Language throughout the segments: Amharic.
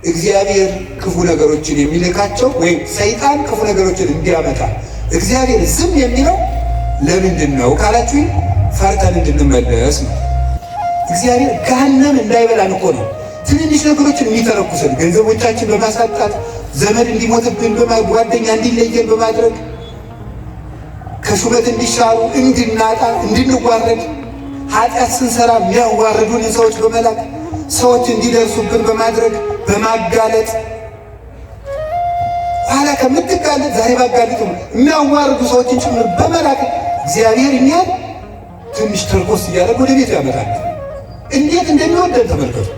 እግዚአብሔር ክፉ ነገሮችን የሚልካቸው ወይም ሰይጣን ክፉ ነገሮችን እንዲያመጣ እግዚአብሔር ዝም የሚለው ለምንድን ነው ካላችሁኝ፣ ፈርተን እንድንመለስ ነው። እግዚአብሔር ገሃነም እንዳይበላን እኮ ነው ትንንሽ ነገሮችን የሚተረኩሰን፣ ገንዘቦቻችን በማሳጣት፣ ዘመድ እንዲሞትብን፣ ጓደኛ እንዲለየን በማድረግ፣ ከሹመት እንዲሻሩ፣ እንድናጣ፣ እንድንዋረድ፣ ኃጢአት ስንሰራ የሚያዋርዱን ሰዎች በመላክ፣ ሰዎች እንዲደርሱብን በማድረግ፣ በማጋለጥ፣ ኋላ ከምትጋለጥ ዛሬ ባጋልጡ የሚያዋርዱ ሰዎችን ጭምር በመላክ እግዚአብሔር እኛን ትንሽ ተርኮስ እያደረገ ወደ ቤቱ ያመጣል። እንዴት እንደሚወደን ተመልከቱ።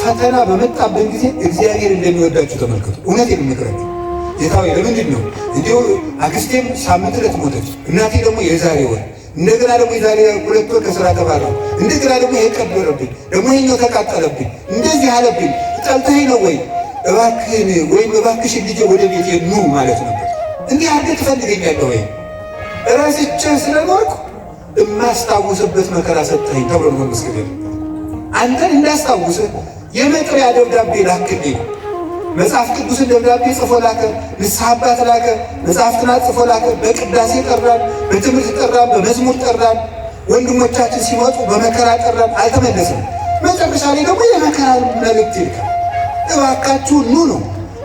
ፈተና በመጣብን ጊዜ እግዚአብሔር እንደሚወዳችሁ ተመልከቱ። እውነቴን የምነግራችሁ፣ ጌታ ሆይ ለምንድን ነው እንዲሁ? አክስቴም ሳምንት ዕለት ሞተች፣ እናቴ ደግሞ የዛሬ ወር፣ እንደገና ደግሞ የዛሬ 2 ወር ከስራ ተባረርኩ፣ እንደገና ደግሞ ይሄ ቀበረብኝ፣ ደግሞ ይሄኛው ተቃጠለብኝ፣ እንደዚህ አለብኝ። ጠልተኸኝ ነው ወይ? እባክህን ወይም እባክሽን ልጄ ወደ ቤቴ ኑ ማለት ነበር። እንዲህ አድርገህ ትፈልገኛለህ ወይ? እረስቼ ስለኖርኩ የማስታውስበት መከራ ሰጠኸኝ ተብሎ ነው መመስገን ያለበት። አንተን እንዳስታውስህ የመጥሪያ ደብዳቤ ላክልኝ። መጽሐፍ ቅዱስን ደብዳቤ ጽፎ ላከ። ንስሐ አባት ላከ። መጽሐፍትን ጽፎ ላከ። በቅዳሴ ጠራን፣ በትምህርት ጠራን፣ በመዝሙር ጠራን። ወንድሞቻችን ሲመጡ በመከራ ጠራን፣ አልተመለስም። መጨረሻ ላይ ደግሞ የመከራ መልእክት ይልካል። እባካችሁ ኑ ነው።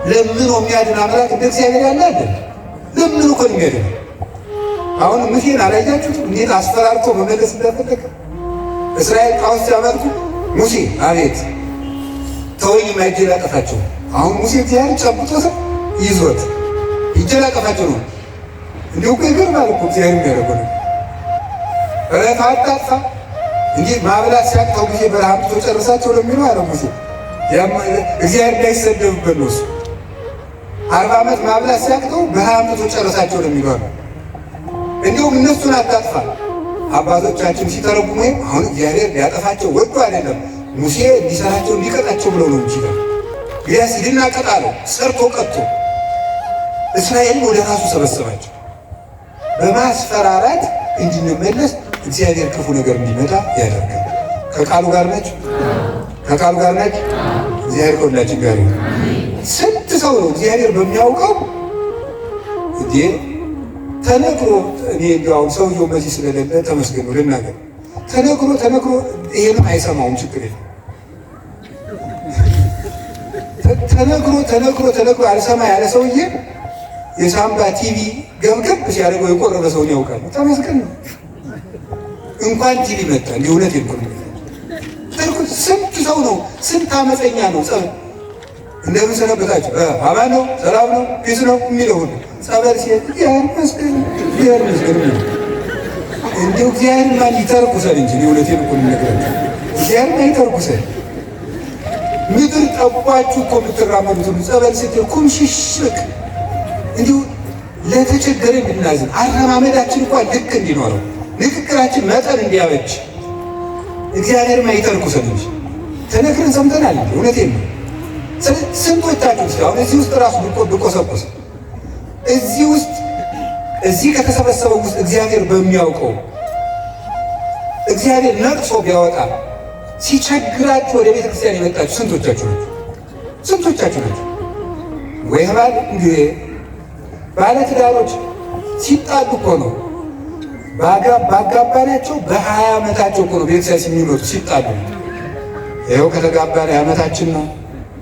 ለምኖ የሚያድን አምላክ እንደ እግዚአብሔር ያለ አይደለም። ለምኖ እኮ ነው የሚያድነው። አሁን ሙሴን አላያችሁትም? እንዴት አስፈራርቶ መመለስ እንደፈለገ። እስራኤል ጣዖት ሲያመልኩ ሙሴ አቤት ተወኝ፣ እጄ ላጠፋቸው። አሁን ሙሴ እግዚአብሔር ጨብጦ ይዞት እጄ ላጠፋቸው ነው። እንዲሁ እኮ ይገርማል እኮ እግዚአብሔር የሚያደርገው ነው። እረፍ አታጥፋ እንዲህ ማብላት ሲያቅተው ጊዜ በረሃ አምጥቶ ጨርሳቸው ለሚለው አለ ሙሴ። እግዚአብሔር እንዳይሰደብበት ነው እሱ። 40 ዓመት ማብላት ሲያቅተው በረሃ አምጥቶ ጨርሳቸው ለሚለው አለ። እንዲሁም እነሱን አታጥፋ። አባቶቻችን ሲተረጉሙ አሁን እግዚአብሔር ሊያጠፋቸው ወዶ አይደለም፣ ሙሴ እንዲሰራቸው እንዲቀጣቸው ብለው ነው እንጂ። እንግዲያስ ሂድና ቀጣ ነው። ሰርቶ ቀጥቶ እስራኤልን ወደ ራሱ ሰበሰባቸው። በማስፈራራት እንድንመለስ እግዚአብሔር ክፉ ነገር እንዲመጣ ያደርጋል። ከቃሉ ጋር ነች፣ ከቃሉ ጋር ነች። እግዚአብሔር ከሁላችን ጋር ይሁን። ስንት ሰው ነው እግዚአብሔር በሚያውቀው እንዴ ተነግሮ፣ እኔ እንደው አሁን ሰውየው በዚህ ስለሌለ ተመስገን ነው ልናገር። ተነግሮ ተነግሮ ይሄንም አይሰማውም፣ ችግር የለም። ተነግሮ ተነግሮ ተነግሮ አልሰማ ያለ ሰውዬ የሳምባ ቲቪ ገብገብ ሲያደርገው የቆረበ ሰውን ያውቃል። ተመስገን ነው። እንኳን ቲቪ መጣ። እንዲህ እውነት የለም። ስንት ሰው ነው፣ ስንት አመፀኛ ነው። ጸበል እንደምን ሰነበታችሁ? አማን ነው፣ ሰላም ነው፣ peace ነው የሚለው ሁሉ ጸበል ሲሄድ እግዚአብሔር ይመስገን፣ እግዚአብሔር ይመስገን። እንዲሁ እግዚአብሔር ማን ይተርኩሰን እንጂ፣ እውነቴን እኮ የምነግራችሁ እግዚአብሔር ይተርኩሰን። ምድር ጠቧችሁ እኮ የምትራመዱት ሁሉ ጸበል ስትሄድ ኩምሽሽክ እንዲሁ ለተቸገረ እንድናዝን፣ አረማመዳችን እንኳን ልክ እንዲኖረው፣ ንግግራችን መጠን እንዲያበጅ እግዚአብሔር ይተርኩሰን እንጂ ተነግረን ሰምተናል። እውነቴን ነው። ስንቶቻችሁ አሁን እዚህ ውስጥ ራሱ ብቆሰቁስ እዚህ ውስጥ እዚህ ከተሰበሰበው ውስጥ እግዚአብሔር በሚያውቀው እግዚአብሔር ነቅሶ ቢያወጣ ሲቸግራችሁ ወደ ቤተ ክርስቲያን የመጣችሁ ስንቶቻችሁ ናችሁ? ስንቶቻችሁ ናችሁ? ወይ ባል እንግዲህ ባለትዳሮች ሲጣሉ እኮ ነው፣ ባጋባናቸው በ20 ዓመታቸው እኮ ነው ቤተክርስቲያን የሚመጡ ሲጣሉ። ይኸው ከተጋባን ዓመታችን ነው፣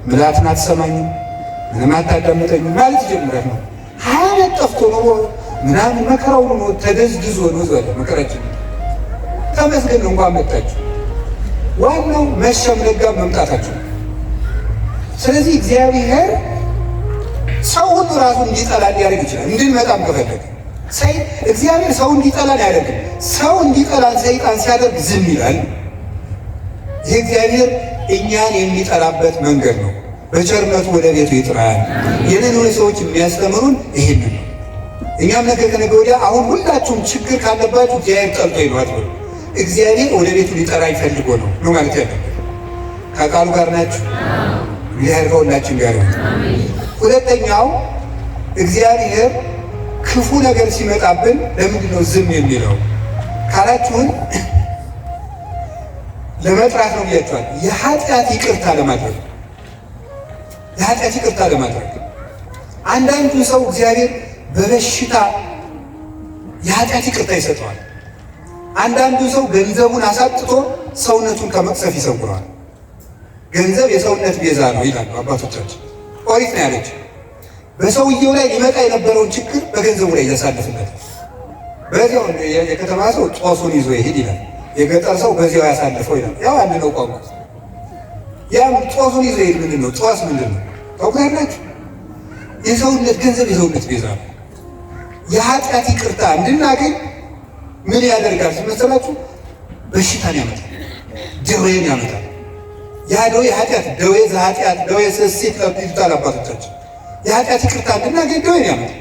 ምላትን አትሰማኝም፣ ምንም አታዳምጠኝም ማለት ይጀምራል ነው። 20 ዓመት ጠፍቶ ኑሮ ምናምን መከራው ነው፣ ተደዝድዞ ነው ዘለ መከራችን። ተመስገን ነው እንኳን መጣችሁ። ዋናው መሸም ነጋ መምጣታችሁ። ስለዚህ እግዚአብሔር ሰው ሁሉ ራሱ እንዲጠላ ሊያደርግ ይችላል። እንድንመጣም ከፈለገ እግዚአብሔር ሰው እንዲጠላን አያደርግም። ሰው እንዲጠላን ሰይጣን ሲያደርግ ዝም ይላል። ይህ እግዚአብሔር እኛን የሚጠራበት መንገድ ነው። በቸርነቱ ወደ ቤቱ ይጥራል። የነነዌ ሰዎች የሚያስተምሩን ይህንን ነው። እኛም ነገ ከነገ ወዲያ አሁን ሁላችሁም ችግር ካለባችሁ እግዚአብሔር ጠልቶ ነው አትበሉ። እግዚአብሔር ወደ ቤቱ ሊጠራ ይፈልጎ ነው ነው ማለት ያለበት። ከቃሉ ጋር ናችሁ። እግዚአብሔር ከሁላችን ጋር ይሁን። ሁለተኛው እግዚአብሔር ክፉ ነገር ሲመጣብን ለምንድን ነው ዝም የሚለው ካላችሁን ለመጥራት ነው ብያችኋል። የኃጢአት ይቅርታ ለማድረግ። የኃጢአት ይቅርታ ለማድረግ። አንዳንዱ ሰው እግዚአብሔር በበሽታ የኃጢአት ይቅርታ ይሰጠዋል። አንዳንዱ ሰው ገንዘቡን አሳጥቶ ሰውነቱን ከመቅሰፍ ይሰውረዋል። ገንዘብ የሰውነት ቤዛ ነው ይላሉ አባቶቻችን። ኦሪት ነው ያለችው። በሰውየው ላይ ሊመጣ የነበረውን ችግር በገንዘቡ ላይ ያሳልፍለታል። በዚያው የከተማ ሰው ጦሱን ይዞ ይሄድ ይላል። የገጠር ሰው በዚያው ያሳልፈው ይላል። ያው አንድ ነው ቋንቋ። ያም ጦሱን ይዞ ይሄድ ምንድን ነው? ጦስ ምንድን ነው ታውቃላችሁ? የሰውነት ገንዘብ የሰውነት ቤዛ ነው። የኃጢአት ይቅርታ እንድናገኝ ምን ያደርጋል ሲመሰላችሁ? በሽታን ያመጣል፣ ደዌን ያመጣል። ያ ደዌ ኃጢአት ደዌ ዘኃጢአት ደዌ ስሴት ይሉታል አባቶቻችን። የኃጢአት ይቅርታ እንድናገኝ ደዌን ያመጣል።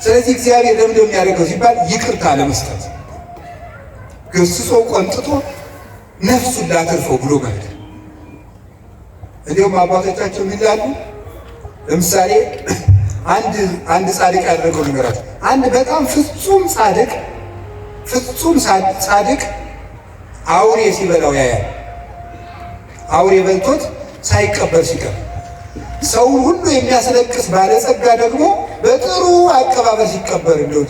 ስለዚህ እግዚአብሔር ለምንድን ነው የሚያደርገው ሲባል ይቅርታ ለመስጠት ገስጾ ቆንጥጦ ነፍሱን ላትርፈው ብሎ ማለት ነው። እንዲሁም አባቶቻቸው ምን ይላሉ? ለምሳሌ አንድ ጻድቅ ያደረገው ነገራቸው። አንድ በጣም ፍጹም ጻድቅ ፍጹም ጻድቅ አውሬ ሲበላው ያያል። አውሬ በልቶት ሳይቀበር ሲቀር፣ ሰውን ሁሉ የሚያስለቅስ ባለጸጋ ደግሞ በጥሩ አቀባበል ሲቀበር፣ እንደው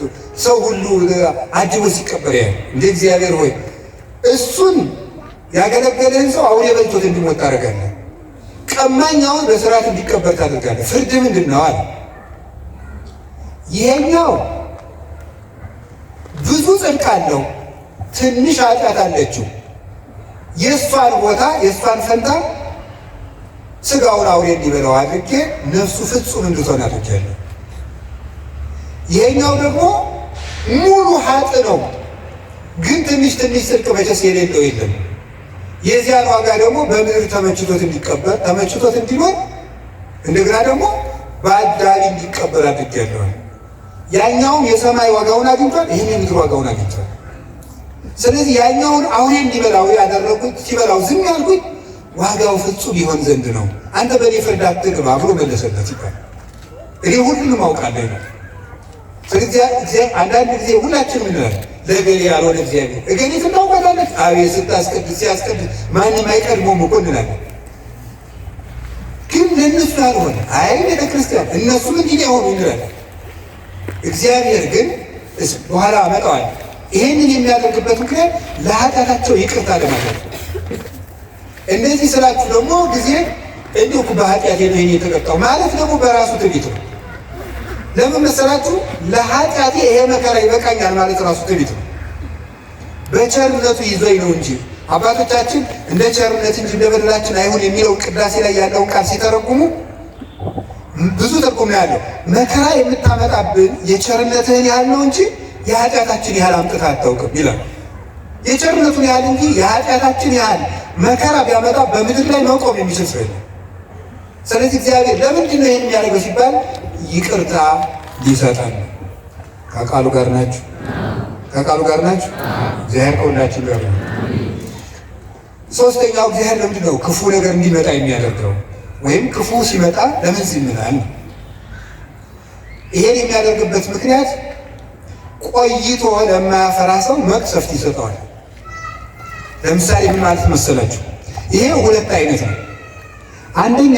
ሰው ሁሉ አጅቦ ሲቀበር ያያል። እንደ እግዚአብሔር ሆይ እሱን ያገለገለህን ሰው አውሬ በልቶት እንዲሞት ታደርጋለህ። ቀማኛውን በስርዓት እንዲቀበር ታደርጋለህ። ፍርድ ምንድን ነው አለ። ይሄኛው ብዙ ጽድቅ አለው፣ ትንሽ ኃጢአት አለችው። የእሷን ቦታ የእሷን ፈንታ ስጋውን አውሬ እንዲበላው አድርጌ ነፍሱ ፍጹም እንድትሆን አድርጌያለሁ። ይሄኛው ደግሞ ሙሉ ሀጥ ነው፣ ግን ትንሽ ትንሽ ጽድቅ መቼስ የሌለው የለም። የዚያን ዋጋ ደግሞ በምድር ተመችቶት እንዲቀበር ተመችቶት እንዲኖር እንደገና ደግሞ በአዳሪ እንዲቀበር አድርጌያለሁ። ያኛውም የሰማይ ዋጋውን አግኝቷል፣ ይህም የምድር ዋጋውን አግኝቷል። ስለዚህ ያኛውን አውሬ እንዲበላው ያደረኩት ሲበላው ዝም ያልኩት ዋጋው ፍጹም ይሆን ዘንድ ነው። አንተ በእኔ ፍርድ አትግባ ብሎ መለሰለት ይባላል። እኔ ሁሉንም አውቃለሁ ይላል። ስለዚህ አንዳንድ ጊዜ ሁላችንም እንላለን ለእገሌ ያልሆነ እግዚአብሔር እገሌት እናውቃታለን። አቤት ስታስቀድስ ሲያስቀድስ ማንም አይቀድሞም እኮ እንላለን። ግን ለእነሱ ያልሆነ አይ ቤተክርስቲያን እነሱም እንዲህ የሆኑ እንላለን። እግዚአብሔር ግን በኋላ አመጣዋል። ይሄንን የሚያደርግበት ምክንያት ለኃጢአታቸው ይቅርታ ለማድረግ። እንደዚህ ስላችሁ ደግሞ ጊዜ እንዲሁ በኃጢአቴ ነው ይሄን የተቀጣው ማለት ደግሞ በራሱ ትዕቢት ነው። ለምን መሰላችሁ? ለኃጢአቴ ይሄ መከራ ይበቃኛል ማለት ራሱ ትዕቢት ነው። በቸርነቱ ይዞኝ ነው እንጂ አባቶቻችን እንደ ቸርነት እንጂ እንደ በደላችን አይሁን የሚለው ቅዳሴ ላይ ያለውን ቃል ሲተረጉሙ ብዙ ትርጉም ነው ያለው። መከራ የምታመጣብን የቸርነትህን ያህል ነው እንጂ የኃጢአታችን ያህል አምጥተህ አታውቅም ይላል። የቸርነቱን ያህል እንጂ የኃጢአታችን ያህል መከራ ቢያመጣ በምድር ላይ መቆም የሚችል ሰው የለም። ስለዚህ እግዚአብሔር ለምንድን ነው ይሄን የሚያደርገው ሲባል ይቅርታ ሊሰጠን ነው። ከቃሉ ጋር ናችሁ? ከቃሉ ጋር ናችሁ? እግዚአብሔር ከሁላችን ጋር ነው። ሶስተኛው እግዚአብሔር ለምንድን ነው ክፉ ነገር እንዲመጣ የሚያደርገው? ወይም ክፉ ሲመጣ ለምን ዝም ይላል? ይሄን የሚያደርግበት ምክንያት ቆይቶ ለማያፈራ ሰው መቅሰፍት ይሰጠዋል። ለምሳሌ ምን ማለት መሰላችሁ? ይሄ ሁለት አይነት ነው። አንደኛ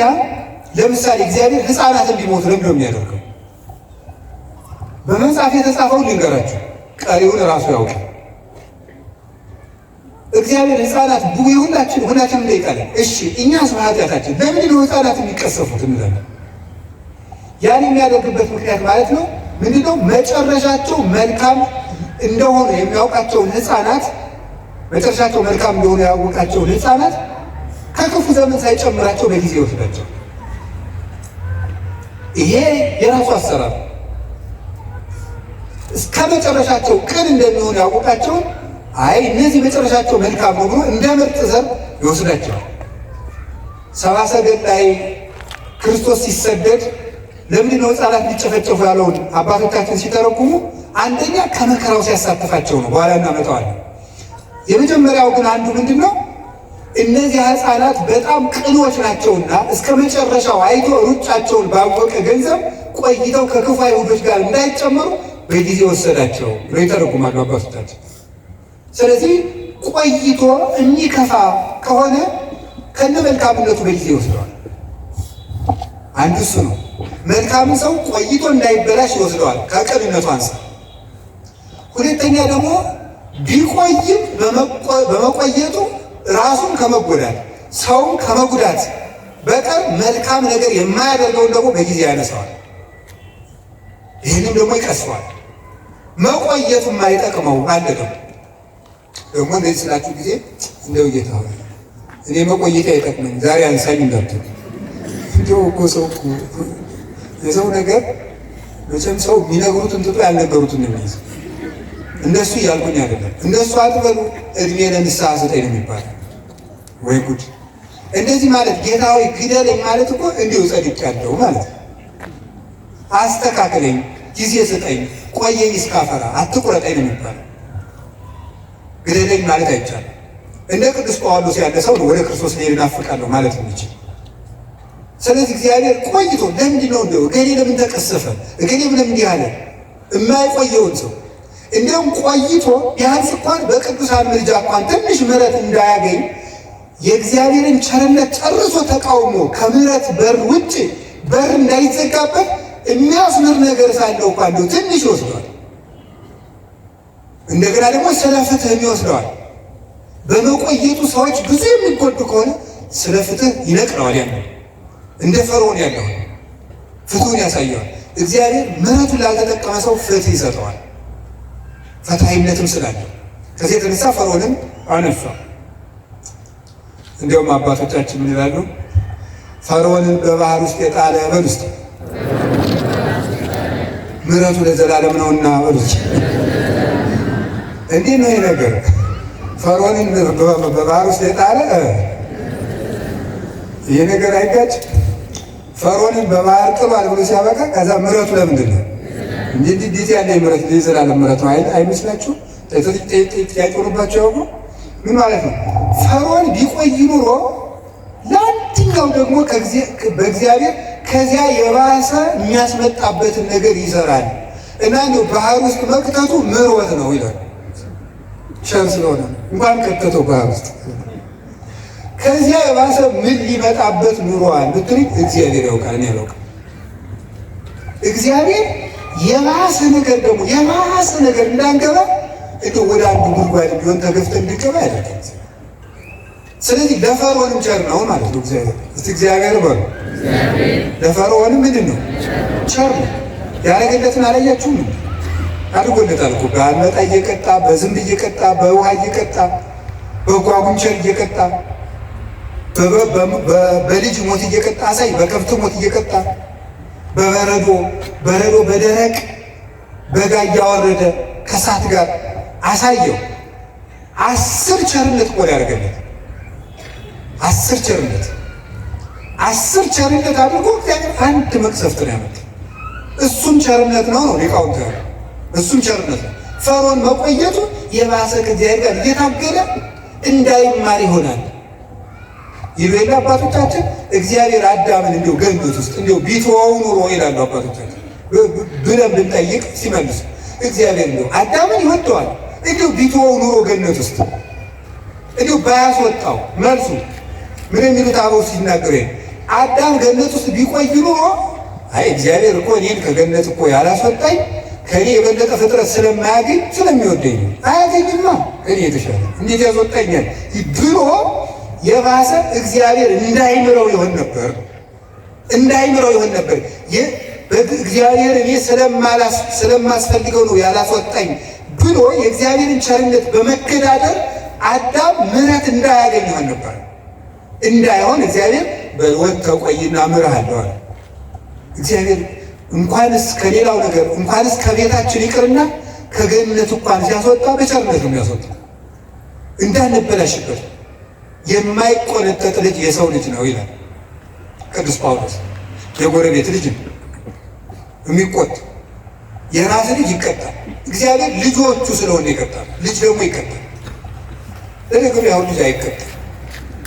ለምሳሌ እግዚአብሔር ሕፃናት እንዲሞቱ ለምንድን ነው የሚያደርገው? በመጽሐፍ የተጻፈውን ልንገራችሁ፣ ቀሪውን እራሱ ያውቃል። እግዚአብሔር ሕፃናት ቡይ ሁላችን ሁላችን እንጠይቃለን። እሺ እኛስ በኃጢአታችን ለምንድን ነው ሕፃናት የሚቀሰፉት እንላለን። ያን የሚያደርግበት ምክንያት ማለት ነው ምንድነው? መጨረሻቸው መልካም እንደሆነ የሚያውቃቸውን ሕፃናት መጨረሻቸው መልካም እንደሆነ ያወቃቸውን ሕፃናት ከክፉ ዘመን ሳይጨምራቸው በጊዜ ይወስዳቸው። ይሄ የራሱ አሰራር እስከ መጨረሻቸው ቅን እንደሚሆኑ ያወቃቸውን አይ እነዚህ መጨረሻቸው መልካም ነው ብሎ እንደ ምርጥ ዘር ይወስዳቸዋል። ሰብአ ሰገል ላይ ክርስቶስ ሲሰደድ ለምንድን ነው ሕፃናት ሊጨፈጨፉ ያለውን አባቶቻችን ሲተረጉሙ አንደኛ ከመከራው ሲያሳትፋቸው ነው። በኋላ እናመጣዋለን። የመጀመሪያው ግን አንዱ ምንድን ነው እነዚህ ሕፃናት በጣም ቅኖች ናቸውና እስከ መጨረሻው አይቶ ሩጫቸውን ባወቀ ገንዘብ ቆይተው ከክፉ አይሁዶች ጋር እንዳይጨመሩ በጊዜ ወሰዳቸው ብለው ይተረጉማሉ አባቶቻችን። ስለዚህ ቆይቶ የሚከፋ ከሆነ ከነ መልካምነቱ በጊዜ ይወስደዋል። አንዱ እሱ ነው። መልካም ሰው ቆይቶ እንዳይበላሽ ይወስደዋል ከቅንነቱ አንፃር። ሁለተኛ ደግሞ ቢቆይም በመቆየቱ ራሱን ከመጎዳት ሰውን ከመጉዳት በቀር መልካም ነገር የማያደርገውን ደግሞ በጊዜ ያነሳዋል። ይህንም ደግሞ ይቀስፈዋል። መቆየቱ የማይጠቅመው አለ። ደግሞ ደግሞ እንደዚህ ስላችሁ ጊዜ እንደው ጌታ ሆይ እኔ መቆየቴ አይጠቅመኝ ዛሬ አንሳኝ እንዳትሉ። እንደው እኮ ሰው እኮ የሰው ነገር መቼም ሰው የሚነግሩትን ትቶ ያልነገሩትን ነው የሚይዘው። እንደሱ እያልኩኝ አይደለም። እንደሱ አትበሉ። እድሜ ለንስሐ ስጠኝ ነው የሚባለው። ወይ ጉድ! እንደዚህ ማለት ጌታ ሆይ ግደለኝ ማለት እኮ እንዲሁ ጸድቄያለሁ ማለት ነው። አስተካክለኝ፣ ጊዜ ስጠኝ፣ ቆየኝ እስካፈራ አትቁረጠኝ ነው የሚባለው። ግደለኝ ማለት አይቻልም። እንደ ቅዱስ ጳውሎስ ያለ ሰው ነው ወደ ክርስቶስ ልሄድ እናፍቃለሁ ማለት የሚችል። ስለዚህ እግዚአብሔር ቆይቶ ለምንድን ነው እንደው እገሌ ለምን ተቀሰፈ፣ እገሌ ለምን እንዲህ አለ የማይቆየውን ሰው እንዲሁም ቆይቶ ቢያንስ እንኳን በቅዱሳን ምልጃ እንኳን ትንሽ ምሕረት እንዳያገኝ የእግዚአብሔርን ቸርነት ጨርሶ ተቃውሞ ከምሕረት በር ውጭ በር እንዳይዘጋበት የሚያስምር ነገር ሳለው እንኳን እንደው ትንሽ ይወስደዋል። እንደገና ደግሞ ስለ ፍትህም ይወስደዋል። በመቆየቱ ሰዎች ብዙ የሚጎዱ ከሆነ ስለ ፍትህ ይነቅለዋል። ያለው እንደ ፈርዖን ያለውን ፍትሁን ያሳየዋል። እግዚአብሔር ምሕረቱን ላልተጠቀመ ሰው ፍትህ ይሰጠዋል። ፈታሂነትም ስላለው ከዚህ የተነሳ ፈርዖንን አነሳ። እንዲያውም አባቶቻችን ምን ይላሉ? ፈርዖንን በባህር ውስጥ የጣለ በል ውስጥ ምሕረቱ ለዘላለም ነውና በል ውስጥ። እንዲህ ነው ይሄ ነገር። ፈርዖንን በባህር ውስጥ የጣለ ይሄ ነገር አይጋጭ። ፈርዖንን በባህር ጥሏል ብሎ ሲያበቃ ከዛ ምሕረቱ ለምንድን ነው? እንዲህ እንዲህ ያለ ምሕረት የዘላለም ምሕረት ነው አይመስላችሁም? ጥያቄ ሆኖባቸው ያውቁ። ምን ማለት ነው? ፈርዖን ቢቆይ ኑሮ ለአንድኛው ደግሞ በእግዚአብሔር ከዚያ የባሰ የሚያስመጣበትን ነገር ይሰራል እና እንደው ባህር ውስጥ መክተቱ ምሮት ነው ይላል። ቸር ስለሆነ እንኳን ከተተው ባህር ውስጥ ከዚያ የባሰ ምን ሊመጣበት ኑሯል ብትሉኝ እግዚአብሔር ያውቃል፣ እኔ አላውቅም። እግዚአብሔር የባሰ ነገር ደግሞ የባሰ ነገር እንዳንገባ እንደው ወደ አንዱ ጉድጓድ ቢሆን ተገፍተን እንድንገባ ያደርጋል። ስለዚህ ለፈርዖንም ቸር ነው ማለት ነው እግዚአብሔር። እስቲ እግዚአብሔር በሉ። ለፈርዖንም ምንድን ነው? ቸር ነው። ያደረገለትን አላያችሁም? አድርጎለታል እኮ በአንበጣ እየቀጣ፣ በዝንብ እየቀጣ፣ በውሃ እየቀጣ፣ በጓጉንቸር እየቀጣ፣ በልጅ ሞት እየቀጣ አሳይ፣ በከብት ሞት እየቀጣ፣ በበረዶ በረዶ በደረቅ በጋ እያወረደ ከእሳት ጋር አሳየው። 10 ቸርነት እኮ ነው ያደረገለት። 10 ቸርነት 10 ቸርነት አድርጎ እግዚአብሔር አንድ መቅሰፍት ነው ያመጣው። እሱም ቸርነት ነው ነው ሊቃውንት ያሉ። እሱም ቸርነት ነው። ፈርዖን መቆየቱ የባሰ ከእግዚአብሔር ጋር እየታገለ እንዳይማር ይሆናል ይሉ የለ አባቶቻችን። እግዚአብሔር አዳምን እንዲሁ ገነት ውስጥ እንዲሁ ቢተወው ኑሮ ይላሉ አባቶቻችን ብለን ብንጠይቅ ሲመልሱ እግዚአብሔር እንዲሁ አዳምን ይወደዋል፣ እንዲሁ ቢተወው ኑሮ ገነት ውስጥ እንዲሁ ባያስወጣው። መልሱ ምን የሚሉት አበው ሲናገሩ አዳም ገነት ውስጥ ቢቆይ ኑሮ አይ እግዚአብሔር እኮ እኔን ከገነት እኮ ያላስወጣኝ ከእኔ የበለጠ ፍጥረት ስለማያገኝ ስለሚወደኝ ነው። አያገኝማ ከእኔ የተሻለ እንዴት ያስወጣኛል ብሎ የባሰ እግዚአብሔር እንዳይምረው ይሆን ነበር፣ እንዳይምረው ይሆን ነበር። እግዚአብሔር እኔ ስለማስፈልገው ነው ያላስወጣኝ ብሎ የእግዚአብሔርን ቸርነት በመገዳደር አዳም ምሕረት እንዳያገኝ ይሆን ነበር። እንዳይሆን እግዚአብሔር በወጥተህ ቆይና እምርሃለሁ አለ። እግዚአብሔር እንኳንስ ከሌላው ነገር እንኳንስ ከቤታችን ይቅርና ከገነት እንኳን ሲያስወጣ በቸርነት ነው የሚያስወጣ፣ እንዳንበላሽበት። የማይቆነጠጥ ልጅ የሰው ልጅ ነው ይላል ቅዱስ ጳውሎስ። የጎረቤት ልጅ ነው የሚቆጥ፣ የራስ ልጅ ይቀጣል። እግዚአብሔር ልጆቹ ስለሆነ ይቀጣል። ልጅ ደግሞ ይቀጣል። ለነገሩ ያሁን ልጅ አይቀጣም።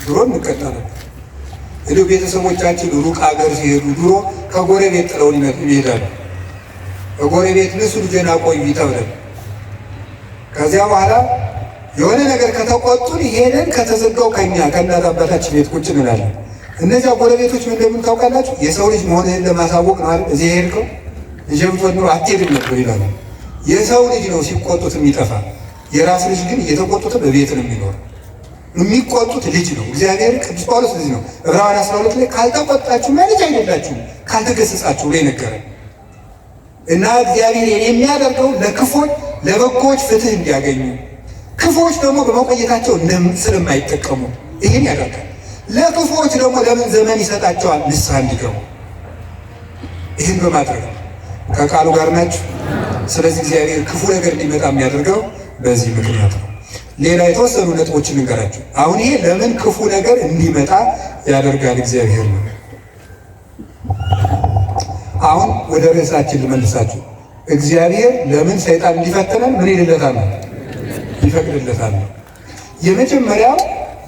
ድሮ እንቀጣ ነበር። እንዲሁ ቤተሰቦቻችን ሩቅ ሀገር ሲሄዱ ድሮ ከጎረቤት ጥለውን ይሄዳሉ። ከጎረቤት ንሱ ልጄን አቆዩ ተብለን ከዚያ በኋላ የሆነ ነገር ከተቆጡን ሄደን ከተዘጋው ከኛ ከእናት አባታችን ቤት ቁጭ እንላለን። እነዚያ ጎረቤቶች ምን እንደሚሉ ታውቃላችሁ? የሰው ልጅ መሆንህን ለማሳወቅ ነው አይደል እዚህ የሄድከው? ልጄ ብትሆን ኖሮ አትሄድም ነበር ይላሉ። የሰው ልጅ ነው ሲቆጡት የሚጠፋ። የራስ ልጅ ግን እየተቆጡትም በቤት ነው የሚኖር። የሚቆጡት ልጅ ነው። እግዚአብሔር ቅዱስ ጳውሎስ ልጅ ነው ዕብራውያን 12 ላይ ካልተቆጣችሁ ልጅ አይደላችሁም ካልተገሰጻችሁ ብሎ የነገረን እና እግዚአብሔር የሚያደርገው ለክፎች ለበጎች ፍትህ እንዲያገኙ ክፎች ደግሞ በመቆየታቸው ስለማይጠቀሙ ይህን ያደርጋል። ለክፎች ደግሞ ለምን ዘመን ይሰጣቸዋል? ንስሐ እንዲገቡ። ይህን በማድረግ ነው። ከቃሉ ጋር ናችሁ። ስለዚህ እግዚአብሔር ክፉ ነገር እንዲመጣ የሚያደርገው በዚህ ምክንያት ነው። ሌላ የተወሰኑ ነጥቦችን ልንገራችሁ። አሁን ይሄ ለምን ክፉ ነገር እንዲመጣ ያደርጋል እግዚአብሔር ነው። አሁን ወደ ርዕሳችን ልመልሳችሁ። እግዚአብሔር ለምን ሰይጣን እንዲፈትነን ምን ይልለታል? ይፈቅድለታል። የመጀመሪያው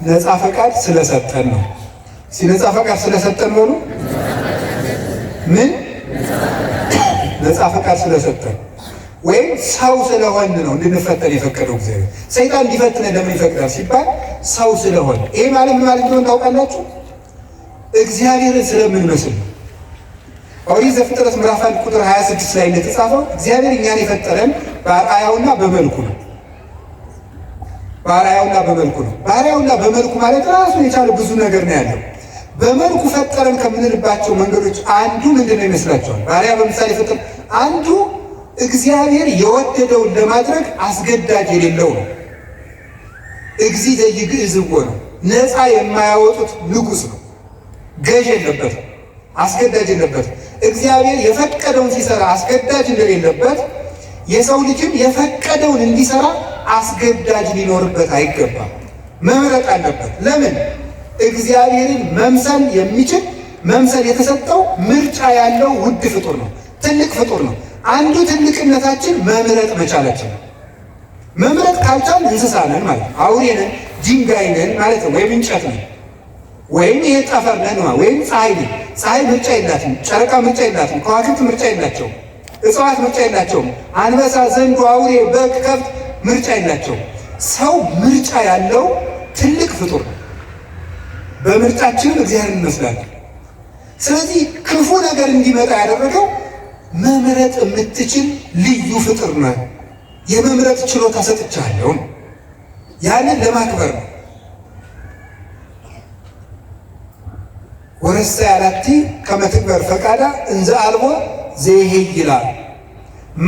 ነፃ ፈቃድ ስለሰጠን ነው። ነፃ ፈቃድ ስለሰጠን በሉ ምን ነፃ ፈቃድ ስለሰጠን ወይም ሰው ስለሆን ነው እንድንፈተን የፈቀደው እግዚአብሔር። ሰይጣን እንዲፈትነን ለምን ይፈቅዳል ሲባል ሰው ስለሆን። ይሄ ማለት ምን ማለት እንደሆነ ታውቃላችሁ? እግዚአብሔርን ስለምንመስል ነው። ኦሪት ዘፍጥረት ምዕራፍ 1 ቁጥር 26 ላይ እንደተጻፈው እግዚአብሔር እኛን የፈጠረን በአርአያውና በመልኩ ነው። በአርአያውና በመልኩ ነው። በአርአያውና በመልኩ ማለት ራሱን የቻለ ብዙ ነገር ነው ያለው። በመልኩ ፈጠረን ከምንልባቸው መንገዶች አንዱ ምንድን ነው ይመስላችኋል? በአርአያ በምሳሌ ፈጠረን አንዱ እግዚአብሔር የወደደውን ለማድረግ አስገዳጅ የሌለው ነው። እግዚ ዘይግዕዝዎ ነው። ነፃ የማያወጡት ንጉሥ ነው። ገዥ የለበትም፣ አስገዳጅ የለበትም። እግዚአብሔር የፈቀደውን ሲሰራ አስገዳጅ እንደሌለበት የሰው ልጅም የፈቀደውን እንዲሰራ አስገዳጅ ሊኖርበት አይገባም። መምረጥ አለበት። ለምን? እግዚአብሔርን መምሰል የሚችል መምሰል የተሰጠው ምርጫ ያለው ውድ ፍጡር ነው። ትልቅ ፍጡር ነው። አንዱ ትልቅነታችን መምረጥ መቻላችን ነው። መምረጥ ካልቻል እንስሳ ነን ማለት ነው። አውሬ ነን፣ ድንጋይ ነን ማለት ነው። ወይም እንጨት ነን፣ ወይም ይሄ ጠፈር ነን፣ ወይም ፀሐይ ነን። ፀሐይ ምርጫ የላትም፣ ጨረቃ ምርጫ የላትም፣ ከዋክብት ምርጫ የላቸውም፣ እጽዋት ምርጫ የላቸውም። አንበሳ፣ ዘንዶ፣ አውሬ፣ በግ፣ ከብት ምርጫ የላቸውም። ሰው ምርጫ ያለው ትልቅ ፍጡር ነው። በምርጫችንም እግዚአብሔር እንመስላለን። ስለዚህ ክፉ ነገር እንዲመጣ ያደረገው መምረጥ የምትችል ልዩ ፍጡር ነው። የመምረጥ ችሎታ ሰጥቻለሁ። ያንን ለማክበር ነው። ወረሳ ያላቲ ከመትግበር ፈቃዳ እንዘ አልቦ ዘይሄ ይላል።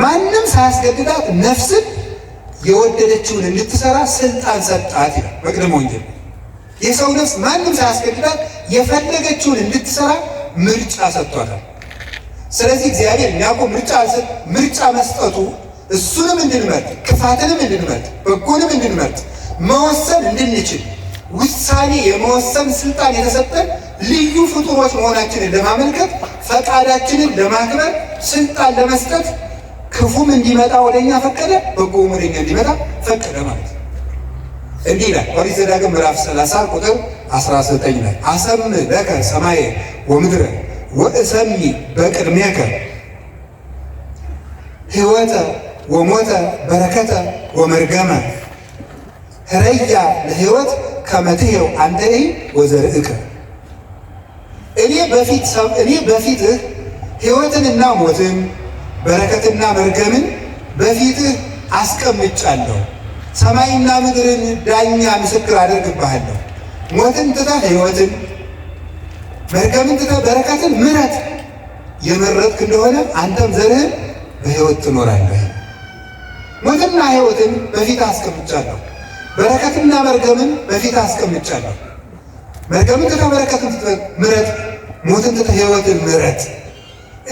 ማንም ሳያስገድዳት ነፍስን የወደደችውን እንድትሰራ ስልጣን ሰጣት ይላል መቅደመ ወንጌል። የሰው ነፍስ ማንም ሳያስገድዳት የፈለገችውን እንድትሰራ ምርጫ ሰጥቷታል። ስለዚህ እግዚአብሔር የሚያውቀው ምርጫ መስጠቱ እሱንም እንድንመርጥ ክፋትንም እንድንመርጥ በጎንም እንድንመርጥ መወሰን እንድንችል ውሳኔ የመወሰን ስልጣን የተሰጠን ልዩ ፍጡሮች መሆናችንን ለማመልከት ፈቃዳችንን ለማክበር ስልጣን ለመስጠት ክፉም እንዲመጣ ወደኛ ፈቀደ፣ በጎም ወደኛ እንዲመጣ ፈቀደ ማለት ነው። እንዲህ ይላል ኦሪት ዘዳግም ምዕራፍ 30 ቁጥር 19 ላይ አሰም ለከ ሰማየ ወምድረ ወእሰሚ በቅድሜከ ሕይወተ ወሞተ በረከተ ወመርገመ ህረያ ለሕይወት ከመትሄው አንተይ ወዘርእከ። እኔ በፊትህ ሕይወትንና ሞትን በረከትና መርገምን በፊትህ አስቀምጫለሁ። ሰማይና ምድርን ዳኛ ምስክር አደርግብሃለሁ። ሞትን ትተህ ሕይወትን፣ መርገምን ትተህ በረከትን ምረጥ። የመረጥክ እንደሆነ አንተም ዘርህን በሕይወት ትኖራለህ። ሞትና ሕይወትን በፊት አስቀምጫለሁ። በረከትና መርገምን በፊት አስቀምጫለሁ። መርገምን ትተህ በረከትን ምረጥ፣ ሞትን ትተህ ሕይወትን ምረጥ።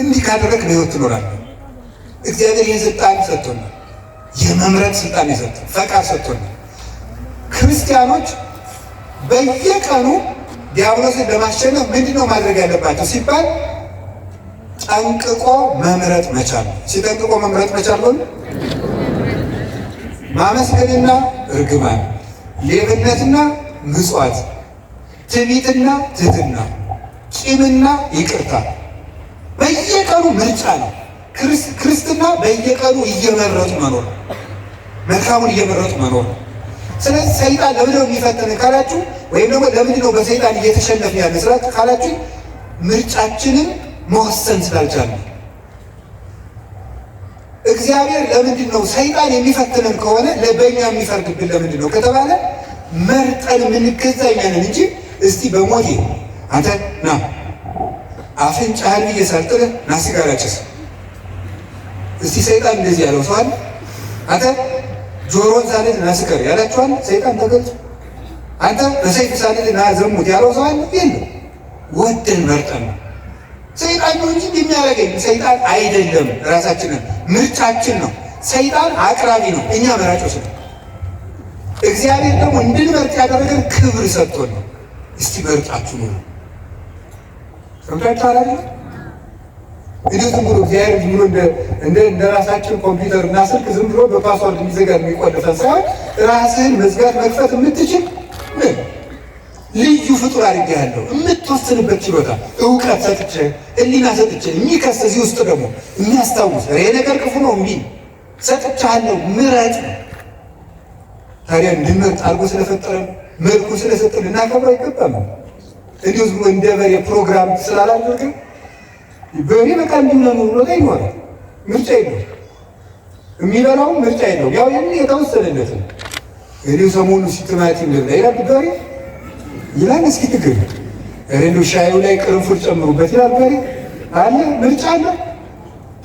እንዲህ ካደረግክ በሕይወት ትኖራለህ። እግዚአብሔር ይህን ስልጣን ሰጥቶናል። የመምረጥ ስልጣን የሰጠን ፈቃድ ሰጥቶናል። ክርስቲያኖች በየቀኑ ዲያብሎስን ለማሸነፍ ምንድነው ማድረግ ያለባቸው ሲባል ጠንቅቆ መምረጥ መቻል። ሲጠንቅቆ መምረጥ መቻል ሆነ ማመስገንና እርግማን፣ ሌብነትና ምጽዋት፣ ትዕቢትና ትህትና፣ ቂምና ይቅርታ በየቀኑ ምርጫ ነው። ክርስትና በየቀኑ እየመረጡ መኖር፣ መልካሙን እየመረጡ መኖር። ስለዚህ ሰይጣን ለምንድን ነው የሚፈትነን ካላችሁ፣ ወይም ደግሞ ለምንድን ነው በሰይጣን እየተሸነፍን ያለ ስላችሁ ካላችሁ ምርጫችንን መወሰን ስላልቻልን። እግዚአብሔር ለምንድን ነው ሰይጣን የሚፈትነን ከሆነ ለበኛ የሚፈርድብን ለምንድን ነው ከተባለ መርጠን የምንገዛ እኛ ነን እንጂ እስቲ በሞቴ አንተ ና አፍንጫህን ብዬ ሳልጥልህ ና ሲጋራ ጭስ። እስቲ ሰይጣን እንደዚህ ያለው ሰው አለ? አንተ ጆሮን ሳልል ና ስከር ያላችኋል? ሰይጣን ተገልጾ አንተ በሰይፍ ሳልል ና ዘሙት ያለው ሰው አለ? የለም። ወደን መርጠን ነው። ሰይጣን ነው እንጂ የሚያደርገኝ ሰይጣን አይደለም። ራሳችንን ምርጫችን ነው። ሰይጣን አቅራቢ ነው፣ እኛ መራጮች ነው። እግዚአብሔር ደግሞ እንድንመርጥ ያደረገን ክብር ሰጥቶን ነው። እስቲ መርጣችሁ ነው። ሰምታችኋል አይደል? እንዲሁ ዝም ብሎ እግዚአብሔር ዝም ብሎ እንደ ራሳችን ኮምፒውተር እና ስልክ ዝም ብሎ በ password የሚዘጋ የሚቆልፈን ሳይሆን ራስህን መዝጋት መክፈት የምትችል ምን ልዩ ፍጡር አድርጌሃለሁ። የምትወስንበት ችሎታ እውቀት ሰጥቼ ሕሊና ሰጥቼ የሚከስ እዚህ ውስጥ ደግሞ የሚያስታውስ ይሄ ነገር ክፉ ነው የሚል ሰጥቼሃለሁ፣ ምረጥ ነው። ታዲያ እንድንመርጥ አድርጎ ስለፈጠረን መልኩ ስለሰጠን ልናከብረው አይገባም? እንዲሁ ዝም ብሎ እንደ በሬ ፕሮግራም ስላላደረግን በሬ በቃ እንዲሁ ነው ብሎ ይኖራል። ምርጫ የለውም። የሚበላውም ምርጫ የለውም። ያው የተወሰነለት ነው። እንዲሁ ሰሞኑ ቲማቲም ልብላ ይላል በሬ ይላል። እስኪ ትግል እንደው ሻዩ ላይ ቅርንፉድ ጨምሩበት ይላል በሬ አለ። ምርጫ አለ።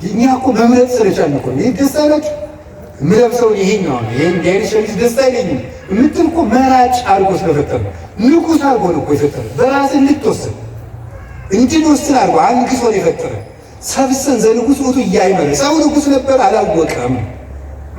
እኛ እኮ መምረጥ ስለቻልን እኮ ይህ ደስ አይላችሁ? የምለብሰውን ይሄኛው ነው ይሄን እንዲህ ሸሚዝ ደስ አይለኝም የምትል እኮ መራጭ አድርጎ ስለፈጠረ ንጉሥ አድርጎ ነው እኮ የፈጠረ። በራስህ እንድትወስን እንድንወስን አድርጎ አንግሶ ነው የፈጠረ። ሰብስን ዘንጉስ ውእቱ እያይመረ ሰው ንጉሥ ነበር አላወቀም።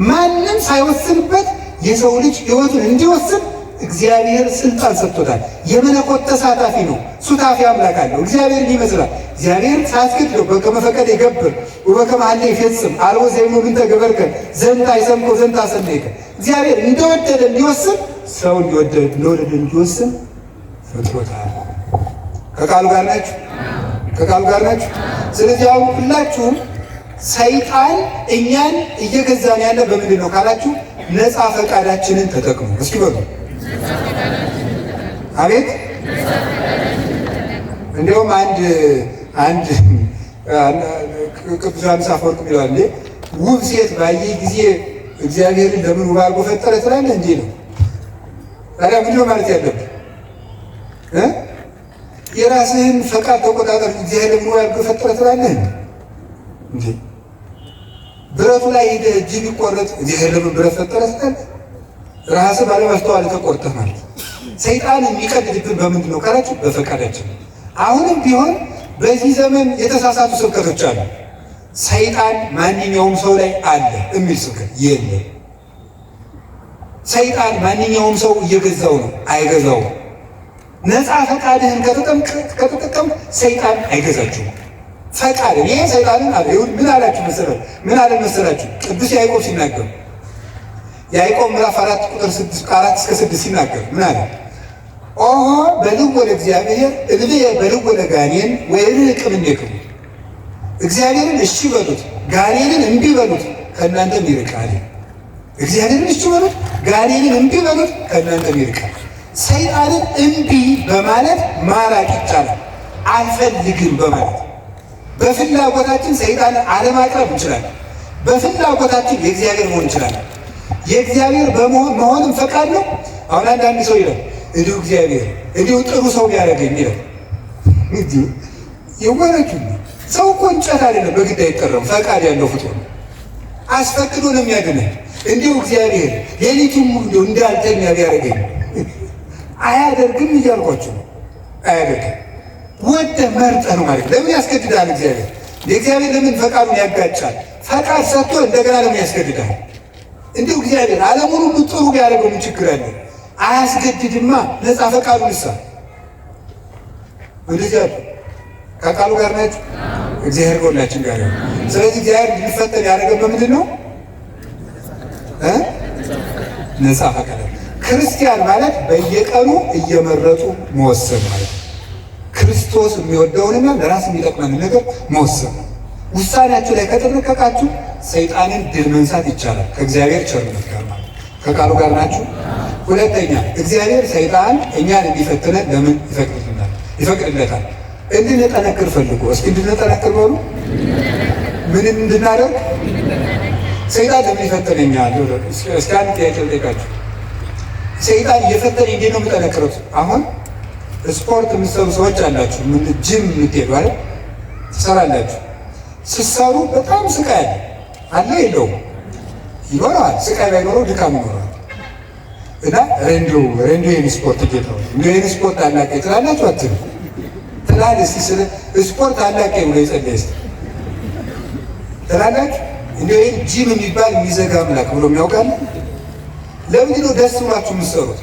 ማንም ሳይወስንበት የሰው ልጅ ሕይወቱን እንዲወስን እግዚአብሔር ስልጣን ሰጥቶታል። የመለኮት ተሳታፊ ነው። ሱታፊ አምላክ አለው። እግዚአብሔርን ይመስላል። እግዚአብሔር ሳያስገድደው በከመ ፈቀደ ይገብር ወበከመ ሀለ ይፈጽም አልቦ ዘይሞ ምንተ ገበርከ ዘንተ አይሰምከ ዘንተ አሰነይከ። እግዚአብሔር እንደወደደ እንዲወስን ሰው እንደወደደ እንዲወስን ፈጥሮታል። ከቃሉ ጋር ናችሁ? ከቃሉ ጋር ናችሁ? ስለዚህ አሁን ሁላችሁም ሰይጣን እኛን እየገዛን ያለ በምንድን ነው ካላችሁ ነፃ ፈቃዳችንን ተጠቅሙ። እስኪ በሉ አቤት። እንዲያውም አንድ አንድ ቅዱስ ዮሐንስ አፈወርቅ ይለዋል እንዴ ውብ ሴት ባየ ጊዜ እግዚአብሔርን ለምን ውብ አድርጎ ፈጠረ ትላለህ እንዴ ነው። ታዲያ ምንድን ነው ማለት ያለብህ? የራስህን ፈቃድ ተቆጣጠር። እግዚአብሔር ለምን ውብ አድርጎ ፈጠረ ትላለህ እንዴ? ብረቱ ላይ ሄደህ እጅ ቢቆረጥ እግዚአብሔር ለምን ብረት ፈጠረ ትላለህ? ራስህ ባለማስተዋል ተቆርጠህ ማለት። ሰይጣን የሚቀልድብን በምንድን ነው ካላችሁ በፈቃዳችን። አሁንም ቢሆን በዚህ ዘመን የተሳሳቱ ስብከቶች አሉ። ሰይጣን ማንኛውም ሰው ላይ አለ የሚል ስብከት የለም። ሰይጣን ማንኛውም ሰው እየገዛው ነው፣ አይገዛውም። ነፃ ፈቃድህን ከተጠቀምክ ሰይጣን አይገዛችሁም። ፈቃድ ይሄ ሰይጣንን አለ። ምን አላችሁ መሰላችሁ? ምን አለ መሰላችሁ? ቅዱስ ያዕቆብ ሲናገር ያዕቆብ ምዕራፍ 4 ቁጥር 4 እስከ 6 ሲናገር ምን አለ? ኦሆ በልዎ ለእግዚአብሔር እልብየ በልዎ ለጋኔን ወይርቅ እምኔክሙ። እግዚአብሔርን እሺ በሉት ጋኔንን እምቢ በሉት ከእናንተም ይርቃል። እግዚአብሔርን እሺ በሉት ጋኔንን እምቢ በሉት ከእናንተም ይርቃል። ሰይጣንን እምቢ በማለት ማራቅ ይቻላል። አልፈልግም በማለት በፍላጎታችን ሰይጣንን አለማቅረብ እንችላለን። በፍላጎታችን የእግዚአብሔር መሆን እንችላለን። የእግዚአብሔር መሆንም ፈቃድ ነው። አሁን አንዳንድ ሰው ይላል እንዲሁ እግዚአብሔር እንዲሁ ጥሩ ሰው ቢያደርገኝ ይላል። እንዲሁ የወረጁ ሰው እኮ እንጨት አይደለም፣ በግድ አይጠራም። ፈቃድ ያለው ፍጡር ነው። አስፈቅዶ ነው የሚያድነህ። እንዲሁ እግዚአብሔር ሌሊቱን ሙሉ እንዳልተኛ ቢያደርገኝ አያደርግም እያልኳችሁ ነው። አያደርግም። ወደህ መርጠህ ነው ማለት። ለምን ያስገድዳል እግዚአብሔር? የእግዚአብሔር ለምን ፈቃዱን ያጋጫል? ፈቃድ ሰጥቶ እንደገና ለምን ያስገድዳል? እንዲሁ እግዚአብሔር ዓለሙን ሁሉ ጥሩ ቢያደርገው ምን ችግር አለ? አያስገድድማ። ነፃ ፈቃዱን ይሳ እንደዚህ አለ። ከቃሉ ጋር ናችሁ። እግዚአብሔር ከሁላችን ጋር ይሁን። ስለዚህ እግዚአብሔር እንዲፈተን ያደረገን በምንድን ነው? ነፃ ፈቃድ። ክርስቲያን ማለት በየቀኑ እየመረጡ መወሰን ማለት ነው። ክርስቶስ የሚወደውንና ለራስ የሚጠቅመንን ነገር መወሰን ነው። ውሳኔያችሁ ላይ ከተጠነቀቃችሁ ሰይጣንን ድል መንሳት ይቻላል፣ ከእግዚአብሔር ቸርነት ጋር ማለት። ከቃሉ ጋር ናችሁ። ሁለተኛ እግዚአብሔር ሰይጣን እኛን እንዲፈትነን ለምን ይፈቅድልናል? ይፈቅድለታል። እንድንጠነክር ፈልጎ። እስኪ እንድንጠነክር በሉ። ምን እንድናደርግ? ሰይጣን ለምን ይፈትነኛል? እስኪ አንድ ጥያቄ ልጠይቃችሁ። ሰይጣን እየፈተነኝ እንዴት ነው የምጠነክረው? አሁን ስፖርት የምትሰሩ ሰዎች አላችሁ፣ ጅም የምትሄዱ አይደል? ትሰራላችሁ። ስትሰሩ በጣም ስቃይ አለ አለ የለውም? ይኖረዋል። ስቃይ ባይኖረው ድካም ይኖረዋል። እና ረንዶ ረንዶ ይሄን ስፖርት ጌታው እንዶ ይሄን ስፖርት አላቀ ትላላችሁ አትሉ ትላል። እስቲ ስለ ስፖርት አላቀ ብሎ የጸለየ እስቲ ትላላችሁ። እንዶ ይሄን ጂም የሚባል የሚዘጋ አምላክ ብሎ የሚያውቃል። ለምንድን ነው ደስ ብሏችሁ የምትሰሩት?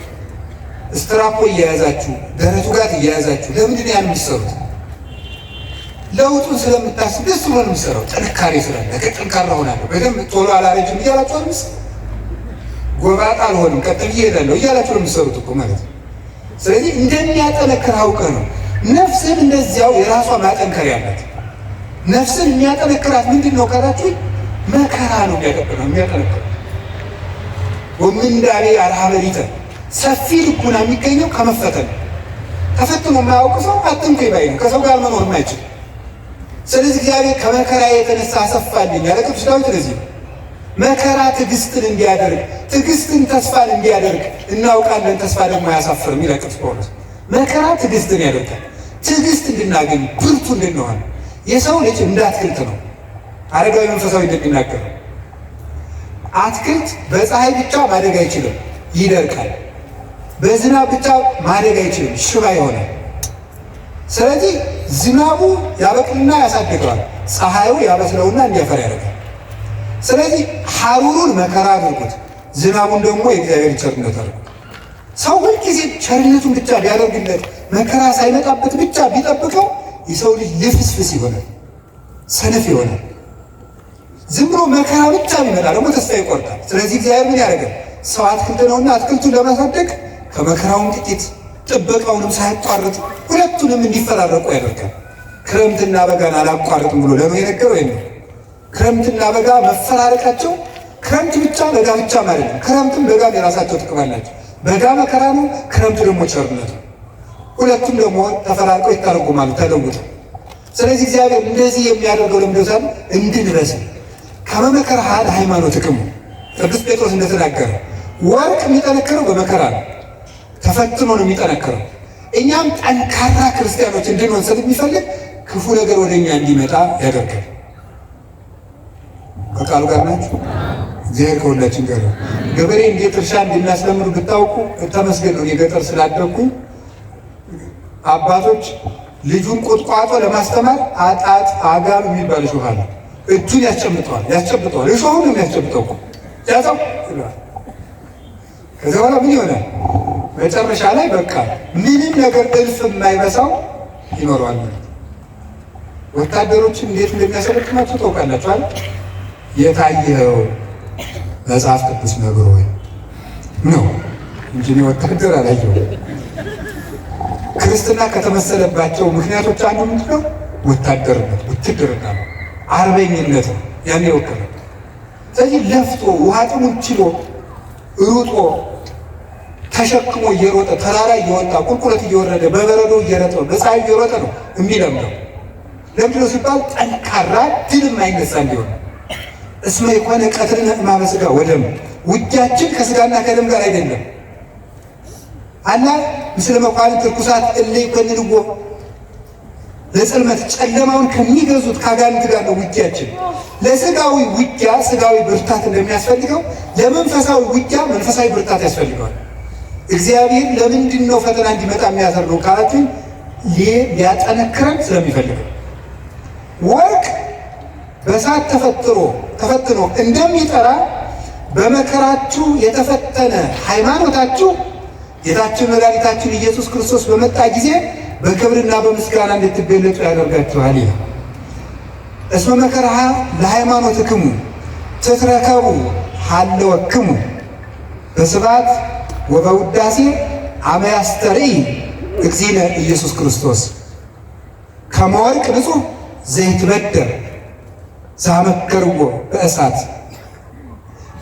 ስትራፖ እየያዛችሁ ደረቱ ጋር እየያዛችሁ ለምንድን ነው ያን የምትሰሩት? ለውጡን ስለምታስብ ደስ ብሎ ነው የምትሰራው። ጥንካሬ ስላለ ጠንካራ ሆናለሁ፣ በደንብ ቶሎ አላረጅም እያላችሁ አልምሰ ጎባጣ አልሆንም፣ ቀጥ ብዬ እሄዳለሁ እያላችሁ ነው የምትሰሩት እኮ ማለት ነው። ስለዚህ እንደሚያጠነክር አውቀህ ነው። ነፍስን እንደዚያው የራሷ ማጠንከር ያላት። ነፍስን የሚያጠነክራት ምንድን ነው ካላችሁ፣ መከራ ነው የሚያጠነክረው። ወምንዳቤ አርሃበሪተ ሰፊ ልቡና የሚገኘው ከመፈተን። ተፈትኖ የማያውቅ ሰው አትንኩኝ ባይ ነው፣ ከሰው ጋር መኖር የማይችል። ስለዚህ እግዚአብሔር ከመከራ የተነሳ አሰፋልኝ ያለ ቅዱስ ዳዊት ለዚህ ነው። መከራ ትዕግስትን እንዲያደርግ፣ ትዕግስትን ተስፋን እንዲያደርግ እናውቃለን። ተስፋ ደግሞ አያሳፍርም ይላል ቅዱስ ጳውሎስ። መከራ ትዕግስትን ያደርጋል። ትዕግስት እንድናገኝ፣ ብርቱ እንድንሆን። የሰው ልጅ እንደ አትክልት ነው። አረጋዊ መንፈሳዊ እንደሚናገረው አትክልት በፀሐይ ብቻ ማደግ አይችልም፣ ይደርቃል። በዝናብ ብቻ ማደግ አይችልም፣ ሽባ ይሆናል። ስለዚህ ዝናቡ ያበቅልና ያሳድገዋል፣ ፀሐዩ ያበስለውና እንዲያፈራ ያደርጋል። ስለዚህ ሐሩሩን መከራ አድርጉት፣ ዝናቡን ደግሞ የእግዚአብሔር ቸርነት አድርጉት። ሰው ሁልጊዜ ቸርነቱን ብቻ ቢያደርግለት፣ መከራ ሳይመጣበት ብቻ ቢጠብቀው የሰው ልጅ ልፍስፍስ ይሆናል፣ ሰነፍ ይሆናል። ዝም ብሎ መከራ ብቻ ቢመጣ ደግሞ ተስፋ ይቆርጣል። ስለዚህ እግዚአብሔር ምን ያደርጋል? ሰው አትክልት ነውና አትክልቱን ለማሳደግ ከመከራውም ጥቂት ጥበቃውንም ሳያቋርጥ ሁለቱንም እንዲፈራረቁ ያደርጋል። ክረምትና በጋን አላቋርጥም ብሎ ለምን የነገረው ይሄ ነው። ክረምትና በጋ መፈራረቃቸው ክረምት ብቻ በጋ ብቻ ማለት ነው። ክረምትም በጋም የራሳቸው ጥቅም አላቸው። በጋ መከራ ነው፣ ክረምቱ ደግሞ ቸርነት ነው። ሁለቱም ደግሞ ተፈራርቀው ይተረጎማሉ ተለውጠው። ስለዚህ እግዚአብሔር እንደዚህ የሚያደርገው ለምንድነው? እንድንበስል። ከመመከር ሃይማኖትክሙ ቅዱስ ጴጥሮስ እንደተናገረ ወርቅ የሚጠነክረው በመከራ ነው፣ ተፈትኖ ነው የሚጠነክረው። እኛም ጠንካራ ክርስቲያኖች እንድንሆን ስለሚፈልግ ክፉ ነገር ወደ እኛ እንዲመጣ ያደርጋል። ከቃሉ ጋር ናችሁ። እግዚአብሔር ከሁላችን ጋር ነው። ገበሬ እንዴት እርሻ እንደሚያስለምዱ ብታውቁ ተመስገን ነው። የገጠር ስላደግኩ አባቶች ልጁን ቁጥቋጦ ለማስተማር አጣጥ አጋም የሚባል እሾህ አለ። እጁን ያስጨምጠዋል ያስጨብጠዋል። እሾሁን ነው የሚያስጨብጠው እኮ ያዘው ይለዋል። ከዚያ በኋላ ምን ይሆናል? መጨረሻ ላይ በቃ ምንም ነገር እልፍ የማይበሳው ይኖረዋል ማለት። ወታደሮችን እንዴት እንደሚያሰለጥናቸው ታውቃላችሁ አይደል? የታየው መጽሐፍ ቅዱስ ነግሮኝ ነው እንጂ እኔ ወታደር አላየሁም። ክርስትና ከተመሰለባቸው ምክንያቶች አንዱ ምንድን ነው? ወታደርነት፣ ውትድርና ነው፣ አርበኝነት ነው። ያን የወከለ። ስለዚህ ለፍቶ ውሃ ጥሙን ችሎ ሩጦ ተሸክሞ እየሮጠ ተራራ እየወጣ ቁልቁለት እየወረደ በበረዶ እየረጠ በፀሐይ እየሮጠ ነው የሚለምደው። ለምንድን ነው ሲባል ጠንካራ ድል የማይነሳ እንዲሆን። እስመ የኮነ ቀትርነ እማመ ሥጋ ወደም፣ ውጊያችን ከስጋና ከደም ጋር አይደለም። አላ ምስለ መኳንንት ርኩሳት እለ ይኮንንዎ ለጽልመት፣ ጨለማውን ከሚገዙት ከአጋንንት ጋር ነው ውጊያችን። ለስጋዊ ውጊያ ስጋዊ ብርታት እንደሚያስፈልገው ለመንፈሳዊ ውጊያ መንፈሳዊ ብርታት ያስፈልገዋል። እግዚአብሔር ለምንድን ነው ፈተና እንዲመጣ የሚያደርገው ካላችሁ ሊያጠነክረን ስለሚፈልገው። ወርቅ በእሳት ተፈትኖ እንደሚጠራ በመከራችሁ የተፈተነ ሃይማኖታችሁ ጌታችን መድኃኒታችን ኢየሱስ ክርስቶስ በመጣ ጊዜ በክብርና በምስጋና እንድትገለጡ ያደርጋችኋል ይላል። እስመ መከራሃ ለሃይማኖትክሙ ትትረከቡ ሀለወክሙ በስብሐት ወበውዳሴ አመ ያስተርኢ እግዚእነ ኢየሱስ ክርስቶስ ከመ ወርቅ ንጹሕ ዘይትበደር ዛመከርዎ በእሳት።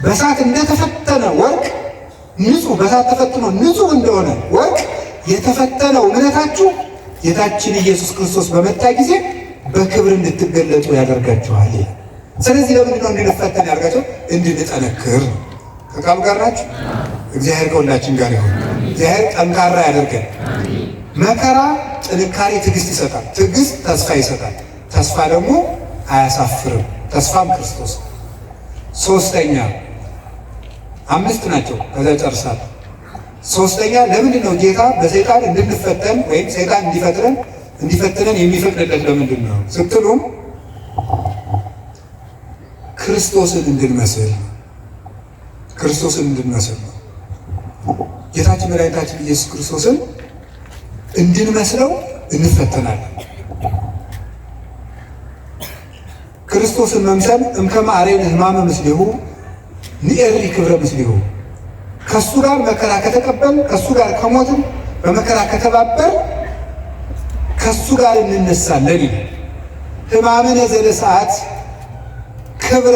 በእሳት እንደተፈተነ ወርቅ ንጹህ በእሳት ተፈትኖ ንጹህ እንደሆነ ወርቅ የተፈተነው እምነታችሁ ጌታችን ኢየሱስ ክርስቶስ በመጣ ጊዜ በክብር እንድትገለጡ ያደርጋችኋል። ስለዚህ ለምንድን ነው እንድንፈተን ያደርጋቸው? እንድንጠነክር ነው። ከቃሉ ጋር ናችሁ። እግዚአብሔር ከሁላችን ጋር ይሁን። እግዚአብሔር ጠንካራ ያደርገን። መከራ ጥንካሬ፣ ትዕግስት ይሰጣል። ትዕግስት ተስፋ ይሰጣል። ተስፋ ደግሞ አያሳፍርም። ተስፋም ክርስቶስ። ሶስተኛ አምስት ናቸው። ከዛ ጨርሳለሁ። ሶስተኛ ለምንድን ነው ጌታ በሰይጣን እንድንፈተን ወይም ሰይጣን እንዲፈትነን የሚፈቅድለት ለምንድን ነው ስትሉም ክርስቶስን እንድንመስል ክርስቶስን እንድንመስል ነው። ጌታችን መድኃኒታችን ኢየሱስ ክርስቶስን እንድንመስለው እንፈተናለን። ክርስቶስን መምሰል እምከመ አርኤነ ሕማመ ምስሌሁ ንኤሪ ክብረ ምስሌሁ፣ ከሱ ጋር መከራ ከተቀበል፣ ከሱ ጋር ከሞትን፣ በመከራ ከተባበር ከሱ ጋር እንነሳለን ይላል። ሕማምነ ዘለ ሰዓት ክብረ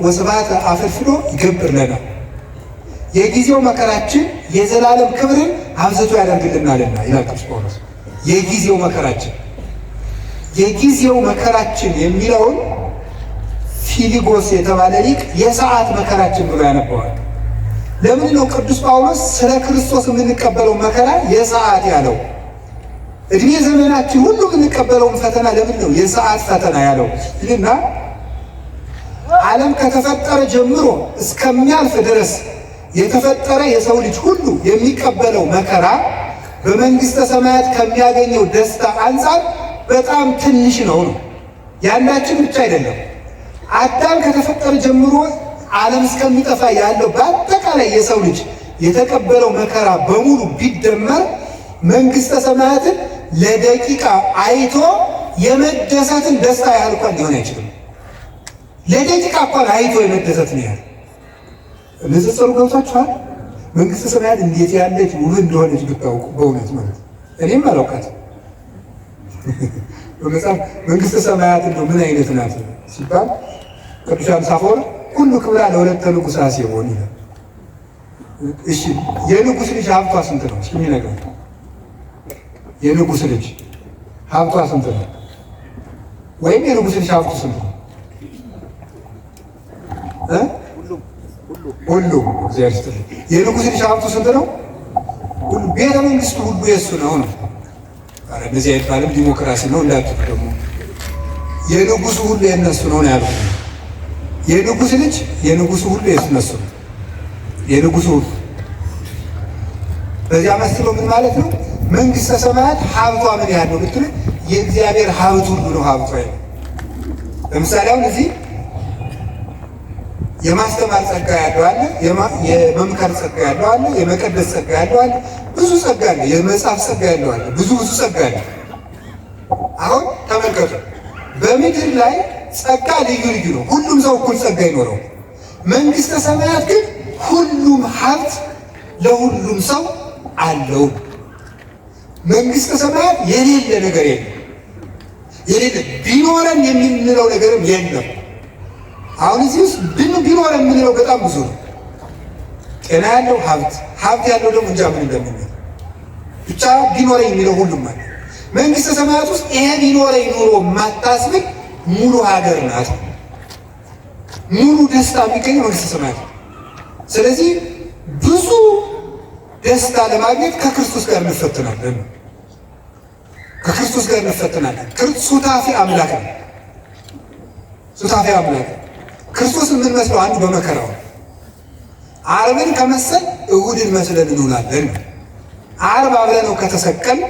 ወስብሐተ አፈልፍሎ ይገብር ለና፣ የጊዜው መከራችን የዘላለም ክብርን አብዝቶ ያደርግልናልና ይላል ቅዱስ ጳውሎስ። የጊዜው መከራችን የጊዜው መከራችን የሚለውን ፊሊጎስ የተባለ ሊቅ የሰዓት መከራችን ብሎ ያነበዋል። ለምን ነው ቅዱስ ጳውሎስ ስለ ክርስቶስ የምንቀበለው መከራ የሰዓት ያለው? እድሜ ዘመናችን ሁሉ የምንቀበለውን ፈተና ለምን ነው የሰዓት ፈተና ያለው? ይልና ዓለም ከተፈጠረ ጀምሮ እስከሚያልፍ ድረስ የተፈጠረ የሰው ልጅ ሁሉ የሚቀበለው መከራ በመንግስተ ሰማያት ከሚያገኘው ደስታ አንጻር በጣም ትንሽ ነው ነው ያንዳችን ብቻ አይደለም። አዳም ከተፈጠረ ጀምሮ ዓለም እስከሚጠፋ ያለው በአጠቃላይ የሰው ልጅ የተቀበለው መከራ በሙሉ ቢደመር መንግስተ ሰማያትን ለደቂቃ አይቶ የመደሰትን ደስታ ያህል እንኳን ሊሆን አይችልም። ለደቂቃ እንኳን አይቶ የመደሰትን ያህል ንጽጽሩ ገብቷችኋል? መንግስተ ሰማያት እንዴት ያለች ውብ እንደሆነች ብታውቁ በእውነት ማለት እኔም አላውቃትም። በመጽሐፍ መንግስተ ሰማያት እንደው ምን አይነት ናት ሲባል ቅዱስ ዮሐንስ አፈወርቅ ሁሉ ክብራ ለሁለተ ንጉሥ አሴቦን ይላል። እሺ የንጉሥ ልጅ ሀብቷ ስንት ነው? እስኪ የሚነግረን የንጉሥ ልጅ ሀብቷ ስንት ነው? ወይም የንጉሥ ልጅ ሀብቱ ስንት ነው? ሁሉ እግዚአብሔር ይስጥልኝ። የንጉሥ ልጅ ሀብቱ ስንት ነው? ሁሉ ቤተ መንግስቱ ሁሉ የእሱ ነው ነው። ኧረ እንደዚህ አይባልም፣ ዲሞክራሲ ነው እንዳትሉ ደግሞ የንጉሱ ሁሉ የእነሱ ነው ነው ያልኩት። የንጉስ ልጅ የንጉሱ ሁሉ የእነሱ ነው። የንጉሱ ሁሉ በዚያ መስሎ ምን ማለት ነው? መንግስተ ሰማያት ሀብቷ ምን ያህል ነው ብትሉ የእግዚአብሔር ሀብት ሁሉ ነው ሀብቷ። ለምሳሌ አሁን እዚህ የማስተማር ጸጋ ያለው አለ፣ የመምከር ጸጋ ያለው አለ፣ የመቀደስ ጸጋ ያለው አለ፣ ብዙ ጸጋ አለ፣ የመጻፍ ጸጋ ያለው አለ፣ ብዙ ብዙ ጸጋ አለ። አሁን ተመልከቱ፣ በምድር ላይ ጸጋ ልዩ ልዩ ነው። ሁሉም ሰው እኩል ጸጋ ይኖረው። መንግስተ ሰማያት ግን ሁሉም ሀብት ለሁሉም ሰው አለው። መንግስተ ሰማያት የሌለ ነገር የለም። የሌለ ቢኖረን የምንለው ነገርም የለም። አሁን እዚህ ውስጥ ቢኖረን የምንለው በጣም ብዙ ነው። ጤና ያለው ሀብት፣ ሀብት ያለው ደግሞ እንጃ ምን እንደምንለው ብቻ ቢኖረኝ የሚለው ሁሉም አለ። መንግስተ ሰማያት ውስጥ ይሄ ቢኖረኝ ኑሮ የማታስብል ሙሉ ሀገር ናት። ሙሉ ደስታ የሚገኘው መንግስተ ሰማያት ነው። ስለዚህ ብዙ ደስታ ለማግኘት ከክርስቶስ ጋር እንፈትናለን። ከክርስቶስ ጋር እንፈትናለን። ሱታፊ አምላክ ነው። ሱታፊ አምላክ ነው። ክርስቶስ የምንመስለው አንዱ በመከራው ዓርብን ከመሰል እሁድን መስለን እንውላለን። ዓርብ አብረነው ከተሰቀል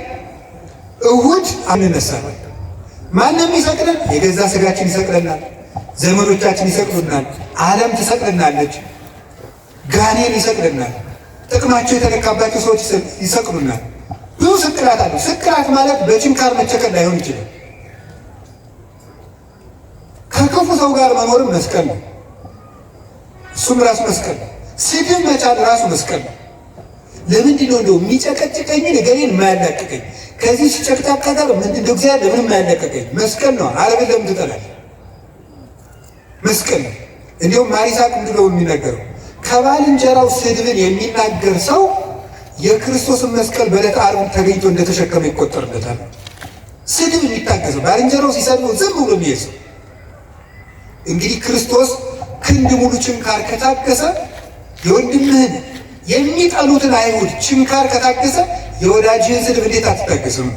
እሁድ አንነሳለን። ማንም ይሰቅለን? የገዛ ስጋችን ይሰቅለናል። ዘመዶቻችን ይሰቅሉናል። ዓለም ትሰቅልናለች። ጋኔን ይሰቅልናል። ጥቅማቸው የተለካባቸው ሰዎች ይሰቅሉናል። ብዙ ስቅላት አለ። ስቅላት ማለት በችንካር መቸከል ላይሆን ይችላል። ከክፉ ሰው ጋር መኖርም መስቀል ነው። እሱም ራሱ መስቀል ነው። ስድብ መቻል ራሱ መስቀል ነው። ለምንድን ነው እንደው የሚጨቀጭቀኝ ነገሬን የማያላቅቀኝ? ከዚህ ሲጨቅጫቃ ጋር ምንድን ነው እግዚአብሔር ለምን የማያላቅቀኝ? መስቀል ነው። ዓለምን ለምን ትጠላለህ? መስቀል ነው። እንዲሁም ማር ይስሐቅ ምንድን ነው የሚነገረው? ከባልንጀራው ስድብን የሚናገር ሰው የክርስቶስን መስቀል በዕለተ ዓርብ ተገኝቶ እንደተሸከመ ይቆጠርለታል። ስድብ የሚታገሰው ባልንጀራው ሲሰድበው ዝም ብሎ የሚሄድ ሰው እንግዲህ ክርስቶስ ክንድ ሙሉ ችንካር ከታገሰ፣ የወንድምህን የሚጠሉትን አይሁድ ችንካር ከታገሰ፣ የወዳጅህን ስድብ እንዴት አትታገስም?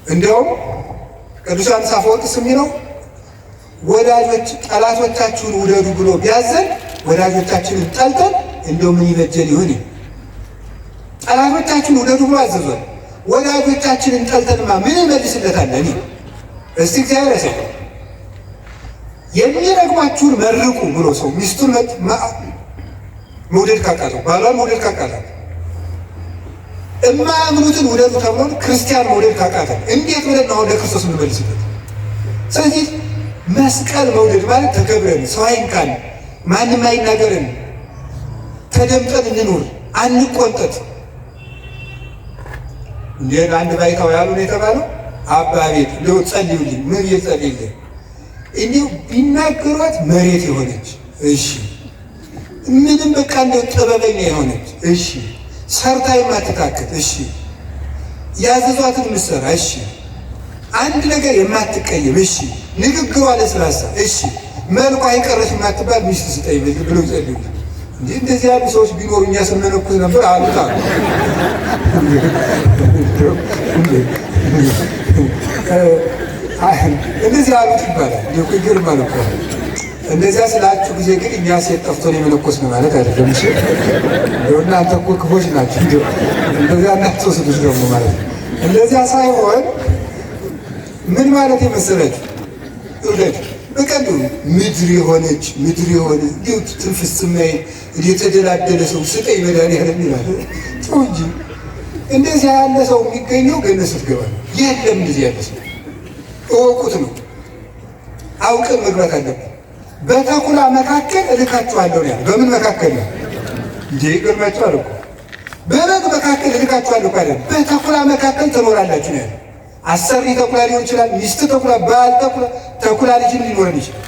እንዲያውም ቅዱስ ዮሐንስ አፈወርቅ የሚለው ወዳጆች ጠላቶቻችሁን ውደዱ ብሎ ቢያዘን ወዳጆቻችንን ጠልተን እንደው ምን ይበጀን ይሆን? ጠላቶቻችሁን ውደዱ ብሎ አዘዟል። ወዳጆቻችንን ጠልተንማ ምን እንመልስለታለን? እስቲ እግዚአብሔር ያሰ የሚረግማችሁን መርቁ ብሎ ሰው ሚስቱን መውደድ ካቃተው፣ ባሏን መውደድ ካቃተው፣ የማያምኑትን ውደዱ ተብሎ ክርስቲያን መውደድ ካቃተው እንዴት ብለን አሁን ለክርስቶስ እንመልስበት? ስለዚህ መስቀል መውደድ ማለት ተከብረን፣ ሰው አይንካን፣ ማንም አይናገርን፣ ተደምጠን እንኑር፣ አንቆንጠጥ። እንደ አንድ ባይታው ያሉ ነው የተባለው። አባ ቤት እንደው ጸልዩልኝ፣ ምን እየጸልይልኝ እንዲሁ ቢናገሯት መሬት የሆነች እሺ፣ ምንም በቃ እንደው ጥበበኛ የሆነች እሺ፣ ሰርታ የማትታክት እሺ፣ ያዘዟትን ምሰራ እሺ፣ አንድ ነገር የማትቀየም እሺ፣ ንግግሯ ለስላሳ እሺ፣ መልኳ አይቀረሽ የማትባል ሚስት ስጠኝ ብለው ይጸልዩልኝ። እንዴ እንደዚህ ያሉ ሰዎች ቢኖሩ እኛ ስንመነኩስ ነበር አሉት አሉ። እንደዚህ አሉት ይባላል። ይገርማል እኮ። እንደዚያ ስላችሁ ጊዜ ግን እኛ ሴት ጠፍቶን የመነኮስ ነው ማለት አይደለም። እሺ እንደው እናንተ እኮ ክፎች ናችሁ። እንደው እንደዚያ እንዳትወስዱት ደግሞ ማለት ነው። እንደዚያ ሳይሆን ምን ማለት የመሰላችሁ እውነት በቃ እንደው ምድር የሆነች ምድር የሆነ እንዲሁ ትንፍስ የማይል የተደላደለ ሰው ስጠኝ መድኃኒዓለም ይላል። ተው እንጂ እንደዚያ ያለ ሰው የሚገኘው ገነት ስትገባ ነው። የለም እንደዚህ ያለ ሰው እወቁት ነው። አውቀን መግባት አለብን። በተኩላ መካከል እልካችኋለሁ ነው ያለው። በምን መካከል ነው እንዴ? ይገርማችኋል እኮ በበግ መካከል እልካችኋለሁ እኮ አይደለም፣ በተኩላ መካከል ትኖራላችሁ ነው ያለው። አሰሪ ተኩላ ሊሆን ይችላል፣ ሚስት ተኩላ፣ ባል ተኩላ፣ ተኩላ ልጅም ሊኖረን ይችላል።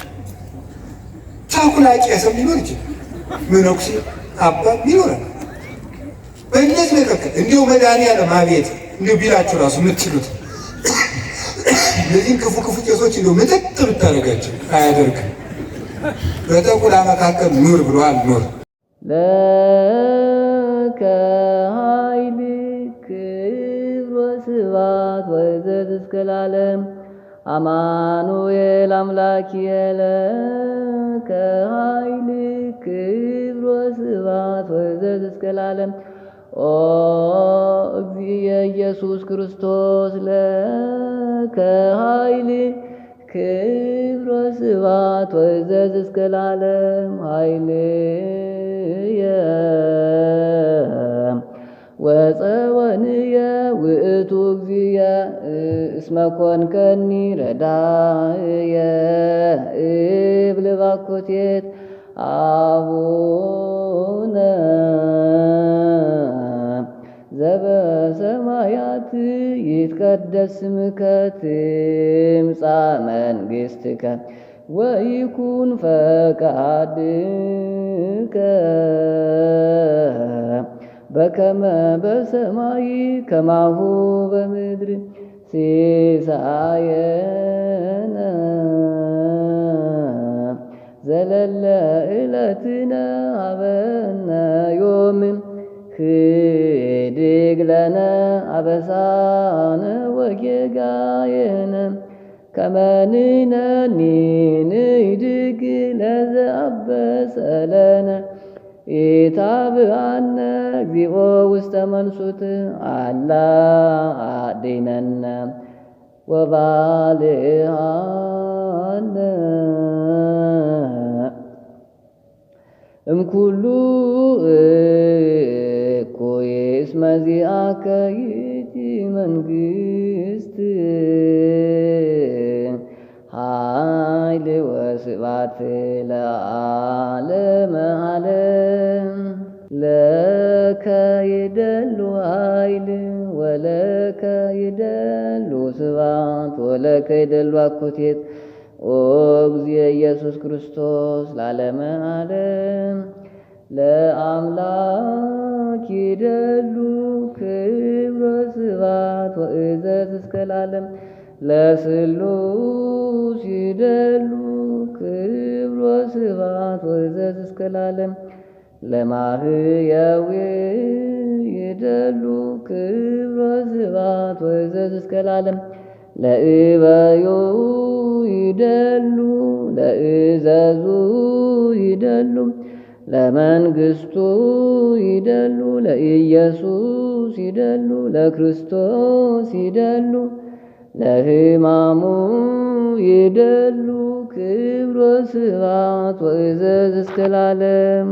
ተኩላ ቄስም ሊኖር ይችላል። መነኩሴ አባት ሊኖረን በእነዚህ መካከል እንዲሁ መድኃኒዓለም አቤት እንዲሁ ቢላችሁ ራሱ የምትችሉት እነዚህን ክፉ ክፉ ቄሶች እንዲሁ ምጥጥ ብታደርጋቸው አያደርግም። በተኩላ መካከል ኑር ብሏል። ኑር። ለከ ኃይል ክብር ወስብሐት ወዕዘዝ እስከ ለዓለም አማኑኤል አምላኪየ ለከ ኃይል ክብር ወስብሐት ወዕዘዝ እስከ ለዓለም ኦ እግዚእየ ኢየሱስ ክርስቶስ ለከ ኃይል ክብር ወስብሐት ወዕዘዝ እስከ ለዓለም ኃይልየ ወፀወንየ ውእቱ እግዚእየ እስመ ኮንከኒ ረዳእየ እብል ባኩቴት አቡነ ዘበሰማያት ይትቀደስ ስምከ ትምጻእ መንግሥትከ ወይኩን ፈቃድከ በከመ በሰማይ ከማሁ በምድር ሲሳየነ ዘለለ ዕለትነ ሀበነ ዮም ህድግ ለነ አበሳነ ወጌጋየነ ከመ ንሕነኒ ንህድግ ለዘአበሰ ለነ ኢታብአነ እግዚኦ ውስተ መንሱት አላ አድኅነነ ወባልሐነ እምኩሉ እኩይ እስመ ዚአከ ይእቲ መንግሥት ኃይል ወስብሐት ለዓለመ ዓለም። ለከ ይደሉ ኃይል ወለከ ይደሉ ስብሐት ወለከ ይደሉ አኩቴት ኦ እግዚእ ኢየሱስ ክርስቶስ ለዓለመ ዓለም። ለአምላክ ይደሉ ክብረ ስብሐት ወእዘዝ እስከ ለዓለም። ለስሉስ ይደሉ ክብረ ስብሐት ወእዘዝ እስከ ለዓለም። ለማህየዊ ይደሉ ክብረ ስብሐት ወእዘዝ እስከ ለዓለም። ለእበዩ ይደሉ ለእዘዙ ይደሉ ለመንግስቱ ይደሉ ለኢየሱስ ይደሉ ለክርስቶስ ይደሉ ለሕማሙ ይደሉ ክብረ ስብሐት ወእዘዝ እስከ ለዓለም።